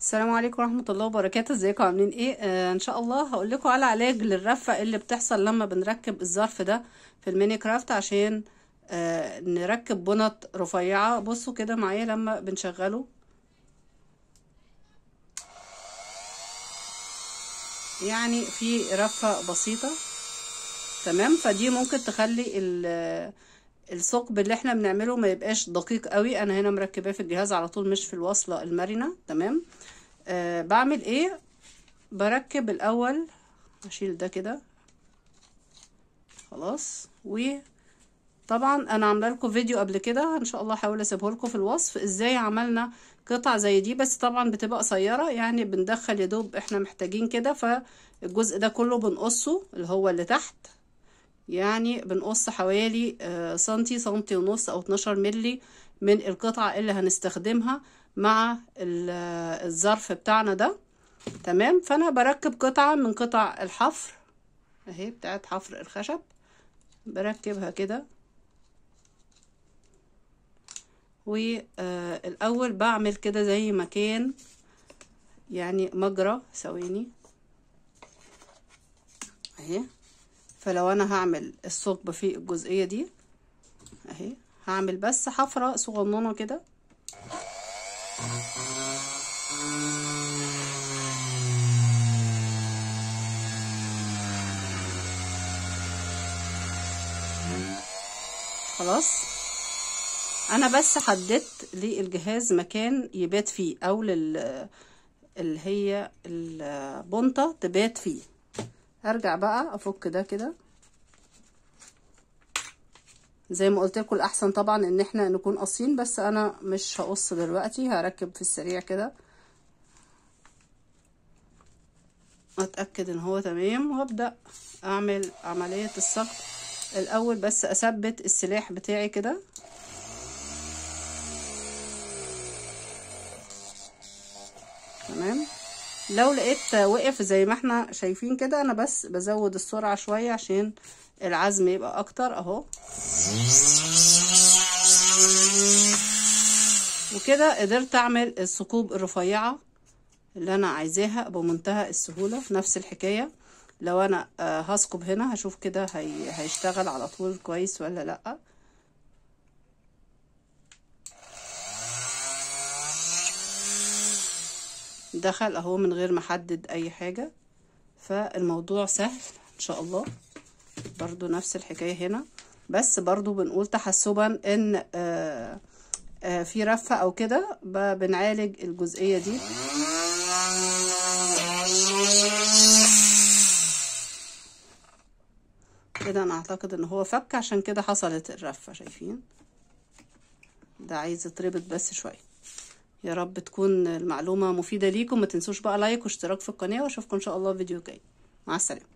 السلام عليكم ورحمة الله وبركاته. ازيكم عاملين ايه؟ ان شاء الله هقول لكم على علاج للرفه اللي بتحصل لما بنركب الظرف ده في الميني كرافت عشان نركب بنط رفيعة. بصوا كده معايا لما بنشغله، يعني في رفه بسيطة، تمام؟ فدي ممكن تخلي الثقب اللي احنا بنعمله ما يبقاش دقيق قوي. انا هنا مركباه في الجهاز على طول، مش في الوصلة المرنه، تمام؟ بعمل ايه؟ بركب الاول، اشيل ده كده خلاص. وطبعا انا عامله لكم فيديو قبل كده، ان شاء الله هحاول اسيبه لكم في الوصف، ازاي عملنا قطع زي دي، بس طبعا بتبقى قصيرة، يعني بندخل يدوب احنا محتاجين كده، فالجزء ده كله بنقصه اللي هو اللي تحت، يعني بنقص حوالي سنتي، سنتي ونص او 12 ملي من القطعة اللي هنستخدمها مع الظرف بتاعنا ده، تمام؟ فانا بركب قطعة من قطع الحفر اهي بتاعت حفر الخشب، بركبها كده. والاول بعمل كده زي مكان، يعني مجرى، ثواني اهي. فلو انا هعمل الثقب في الجزئية دي اهي، هعمل بس حفرة صغننة كده، خلاص. انا بس حددت للجهاز مكان يبات فيه، او اللي هي البنطة تبات فيه. هرجع بقى افك ده كده زي ما قلت لكم. الاحسن طبعا ان احنا نكون قاصين، بس انا مش هقص دلوقتي، هركب في السريع كده، اتاكد ان هو تمام، وابدا اعمل عملية الثقب. الاول بس اثبت السلاح بتاعي كده، تمام. لو لقيت وقف زي ما احنا شايفين كده، انا بس بزود السرعة شوية عشان العزم يبقى اكتر اهو. وكده قدرت اعمل الثقوب الرفيعة اللي انا عايزاها بمنتهى السهولة. في نفس الحكاية لو انا هثقب هنا، هشوف كده هيشتغل على طول كويس ولا لأ. دخل اهو من غير ما احدد اي حاجة، فالموضوع سهل ان شاء الله. برضو نفس الحكاية هنا، بس برضو بنقول تحسبا ان في رفة او كده، بنعالج الجزئية دي. كده انا اعتقد ان هو فك، عشان كده حصلت الرفة. شايفين ده عايز يتربط بس شوية. يا رب تكون المعلومة مفيدة ليكم. ما تنسوش بقى لايك واشتراك في القناة، واشوفكم ان شاء الله في فيديو جاي. مع السلامة.